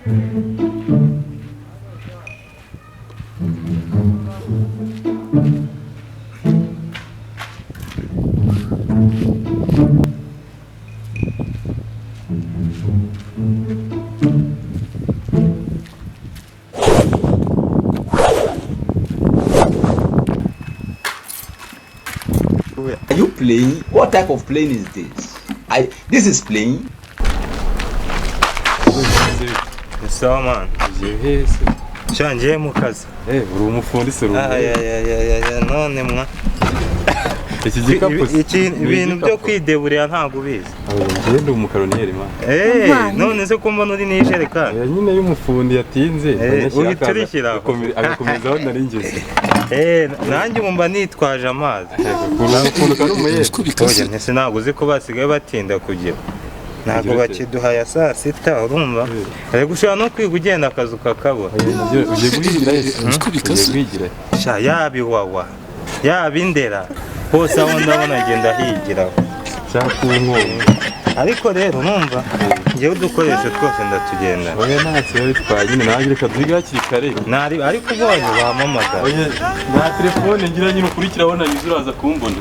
Are you playing? What type of playing is this? This is playing. Sawa man. Sha ngiye mu kazi. Uri umufundi se uri? Ayayayaya none mwa. Iki gikapu ibintu byo kwideburira ntago ubizi. Ngiye ndi umukaroniyeri man. None se ko mbona uri n'ijerekani? Oya nyine y'umufundi yatinze. Uhita urishyira agakomeza aho nari ngeze. Nanjye mba nitwaje amazi. Uri umufundi kandi umuyede. Oya ntese ntabwo uzi ko basigaye batinda kugira. Ntabwo bakiduhaya saa sita urumva? Ariko ushobora no kwiga ugenda akazi ukakabona. Ugiye guhigira ugiye guhigira. Sha yaba Iwawa, yaba Indera, hose aho ndabona agenda higiraho. Ariko rero numva ngewe udukoresho twose ndatugenda. Oya ntacyo biba bitwaye nyine nanjye reka duhige hakiri kare. Nari ariko ubonye bampamagara. Oya nta telefone ngira nyine ukurikira aho nanyuze uraza kumbona.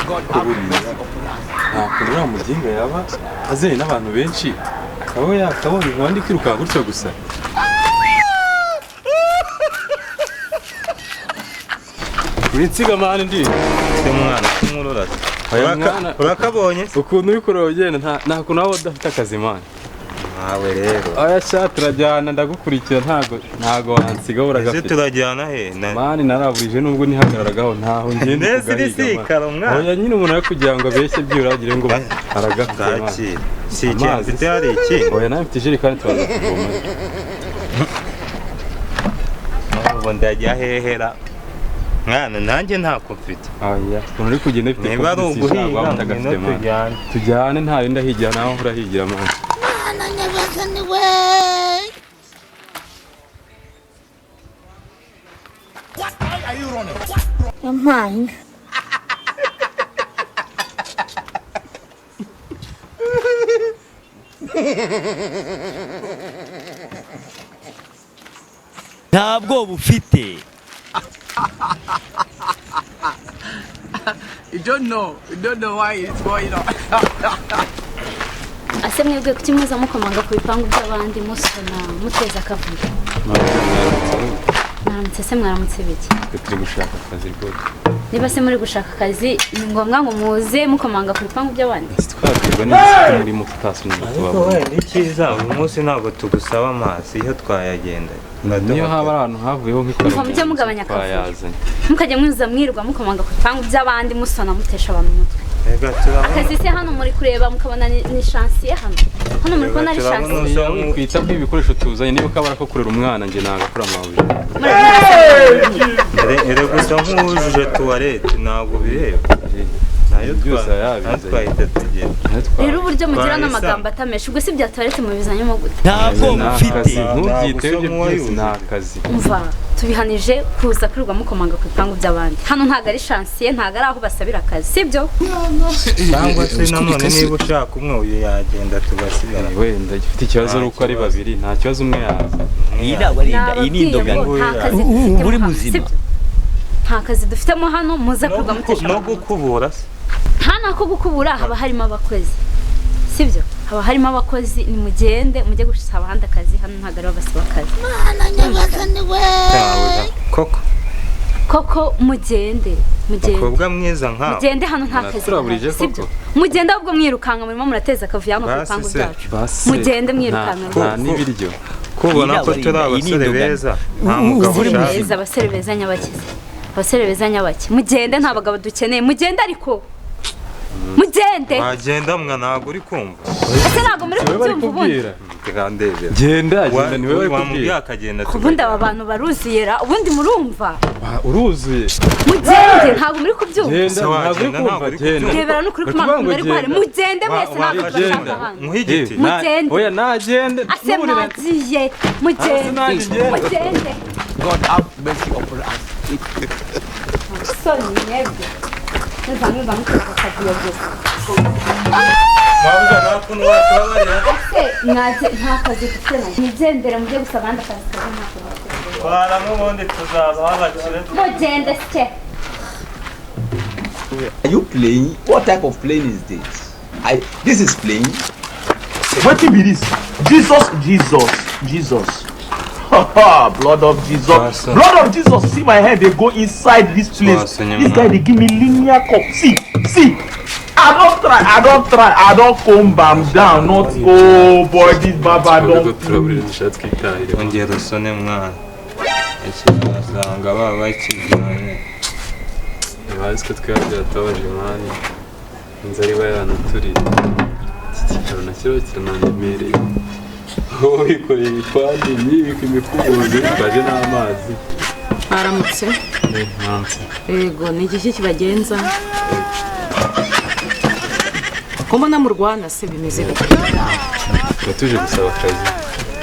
Nta kuntu uriya muginga yaba azanye n'abantu benshi akaba yakabonye nkabandi kwirukanka gutyo gusa. Uri mani ndi se mwana kumurora. Urakabonye ukuntu uri kureba ugenda nta kuntu waba udafite akazi mani. Nawe rero. Oya sha turajyana ndagukurikira ntago wansiga uragafite. Ese turajyana he? Mani naraburije nubwo nihagararagaho ntaho ngenda kugahiga. Oya nyine umuntu ari kugira ngo abeshye byuragire ngo aragafite mani. Si iki mfite hari iki? Oya nawe mfite ijerekani turaza kuvoma. Ubu ndajya hehera. Mwana nanjye ntako mfite. Oya ukuntu uri kugenda ufite niba ari uguhiga utagafite mani. Tujyane nta yindi ahigira nawe urahigira mani. Mine. Ntabwo bufite. You don't know. You don't know why it's going on. Ase mwebwe kuki muza mukomanga ku bipangu by'abandi musona muteza akavuyo? Mwaramutse se mwaramutse biki? Turi gushaka akazi rwose. Niba se muri gushaka akazi ni ngombwa ngo muze mukomanga ku bipangu by'abandi? Twabwirwa n'iki muri mutasoni tubabona. Ariko icyiza uyu munsi ntabwo tugusaba amazi iyo twayagenda. Niyo haba ahantu havuyeho nk'ikaro. Mujye mugabanya akavuyo. Mukajya mwiza mwirwa mukomanga ku bipangu by'abandi musona mutesha abantu umutwe. Akazi se hano muri kureba mukabona ni chantier hano. Hano muri kubona ari chantier. Kwita ku ibikoresho tuzanye niba kabara ko kurera umwana nge nagakora amabuye. Ere gusa nk'ujuje toilette ntabwo bireba. Nayo byose yabize. Twahita tugenda. Rero uburyo mugira n'amagambo atamesha ubwo si bya toilette mubizanyemo gute? Ntabwo mufite. Ntubyite ibyo byose ni akazi. Umva tubihanije kuza kwirirwa mukomanga ku bipangu by'abandi. Hano ntago ari chantier ntago ari aho basabira akazi sibyo? Cyangwa se nanone niba ushaka umwe uyu yagenda tugasigara. Wenda gifite ikibazo ari uko ari babiri nta kibazo umwe yaza. Iyi ntabwo ari inda iyi ni indogano. Uri muzima. Nta kazi dufitemo hano muze kwirirwa mutesha. No gukubura se. Nta nako gukubura haba harimo abakozi. Sibyo? Haba harimo abakozi ni mugende mujye gusaba ahandi akazi hano ntago ari basaba akazi. Mana nyagasani we. Koko. Koko mugende mugende. Mukobwa mwiza nkawe. Mugende hano nta kazi. Sibyo? Mugende ahubwo mwirukanka murimo murateza akavuyo hano ku bipangu byacu. Mugende mwirukanka. Nta n'ibiryo. Kubona ko turi abasore beza. Nta mugabo ushaka. Abasore beza nyabakize. Abasore beza nyabaki. Mugende nta bagabo dukeneye. Mugende ariko. Mugende. Wagenda mwa ntago uri kumva. Ese ntago muri kubyumva ubundi. Ngandebera. Genda genda niwe bari kubwira. Akagenda. Ubundi aba bantu baruzuyera ubundi murumva. Uruzuye. Mugende ntago muri kubyumva. Genda ntago uri kumva genda. Rebera n'ukuri kumanga bari guhari. Mugende mwese ntago tubashaka hano. Muhigiti. Mugende. Oya nagende. Ase mwagiye. Mugende. Mugende. God have mercy upon us. Soni mwebwe. Mwirwa mwirwa muteza akavuyo gusa. Mwabuze nta kuntu watubabarira. Ese mwaje nta kazi dufite na mwigendere mujye gusa abandi akazi kazi nta kazi. Twaramo ubundi tuzabaho abakire. Mugende se. Are you playing? What type of plane is this? This is playing. Wetin be this? Jesus, Jesus, Jesus. Blood of Jesus. Awesome. Blood of Jesus. See my head, they go inside this place. Awesome, This guy, they give me linear cup. See, see. I don't try. I don't comb am down. Not, oh boy, this baba don't. Ongera usone mwana. Asanga baba bakijyanye. Bazi ko twebwe byatabaje mani. Inzara iba yanaturiye. Iki kikaro nacyo kirananyemereye. Wowe wikoreye ibipande nyibika imikubuzo twaje n'amazi. Aramutse. Mwaramutse. Yego, ni iki kibagenza? Ko mbona murwana se bimeze bite? Tuje gusaba akazi.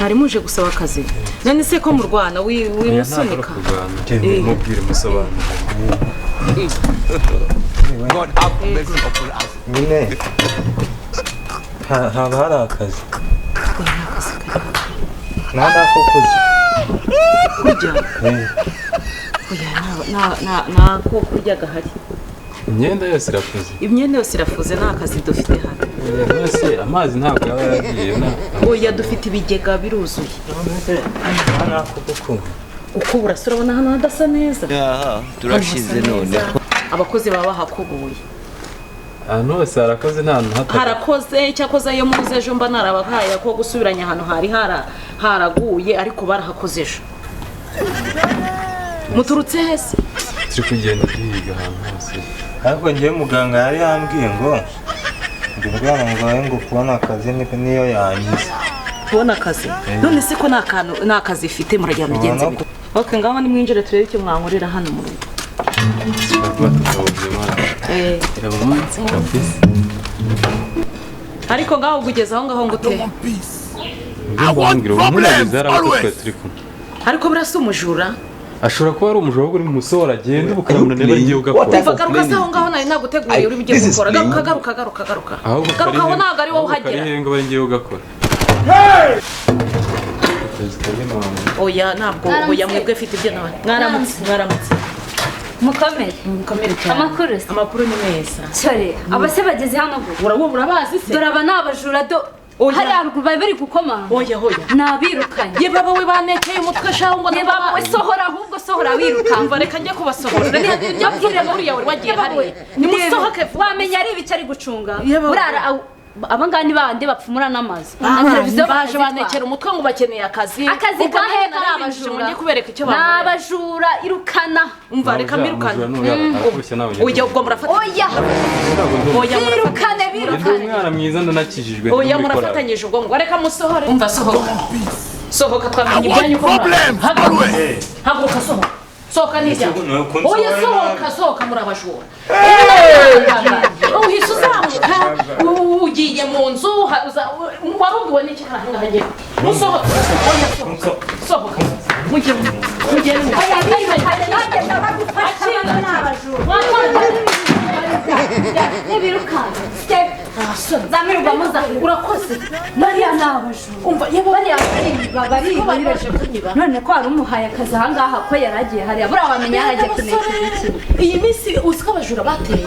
Hari muje gusaba akazi. None se ko murwana wimusunika? Mubwire musobanure. God have mercy upon us. Nyine haba hari akazi. Nta nako kurya. Kurya? Oya, nako kurya gahari. Imyenda yose irafuze. Imyenda yose irafuze, nta kazi dufite hano. Oya, amazi ntabwo yaba yaragiye. Oya, dufite ibigega biruzuye. Nta nako gukura. Gukubura se urabona hano hadasa neza? Turashize none. Abakozi baba bahakubuye. Ahantu hose harakoze, nta hantu hatari. Harakoze, cyakoze iyo muze ejo mba narabahaye ko gusubiranya ahantu hari haraguye, ariko barahakoze ejo. Muturutse hese? Turi kugenda duhiga ahantu hose. Ariko njyewe muganga yari yambwiye ngo ndibwana ngo ngo kubona akazi niyo yangize. Kubona akazi? None se ko nta kazi ifite murajya mugenzi bite? Okay, ngaho nimwinjire turebe icyo mwankorera hano mu rugo. Ariko ngaho ugeze aho ngaho ngo ute? Ariko burasa umujura. Ashobora kuba ari umujura ahubwo uri musohora agenda ubukaramuna niba agiye ugakora. Umva garuka se aho ngaho nari naguteguriye uri bugiye gukora. Garuka garuka garuka garuka. Garuka aho ntabwo ari wowe uhagera. Ahubwo ari ngiye ugakora. Oya ntabwo oya mwebwe afite ibyo nawe. Mwaramutse mwaramutse. Mukomere. Mukomere cyane. Amakuru se? Amakuru ni meza. Cyore, abase bageze hano gute? Urabo urabazi se? Dore aba nabajura do. Hari haruguru bari bari gukoma. Oya hoya. Nabirukanye. Ye baba we banekeye umutwe shaho ngo ye baba we sohora ahubwo sohora wiruka. Umva reka njye kubasohora. Reka njye buriya wari wagiye hariya. Nimusohoke wamenya ari ibice ari gucunga. Urara aba ngani bandi bapfumura n'amazu. Na televiziyo baje banekera umutwe ngo bakeneye akazi. Akazi kahe kari abajura. Ngiye kubereka icyo bakora. Nabajura irukana. Umva reka mbirukane. Oya ubwo murafata. Oya. Oya birukane birukane. Umwana mwiza ndanakijijwe. Oya murafatanyije ubwo ngo reka musohore. Umva sohoka. Sohoka twamenye ibyanyu ko haguruka sohoka. Sohoka nijya. Oya sohoka sohoka murabajura. Uhise uzamuka ugiye mu nzu warubwiwe n'iki ngaha ngiye. Musohoka. Oya sohoka. Sohoka. Mujye mujye. Oya birukane nanjye ndabagufasha n'abajura. Nibirukane. Step. Zamirwa muza. Urakoze. Bariya n'abajura. Umva yebo bariya bari baje kunyiba. None ko hari umuhaye akazi aha ngaha ko yaragiye hariya. Buriya wamenya yaragiye kuneka iki. Iyi minsi uziko abajura bateye.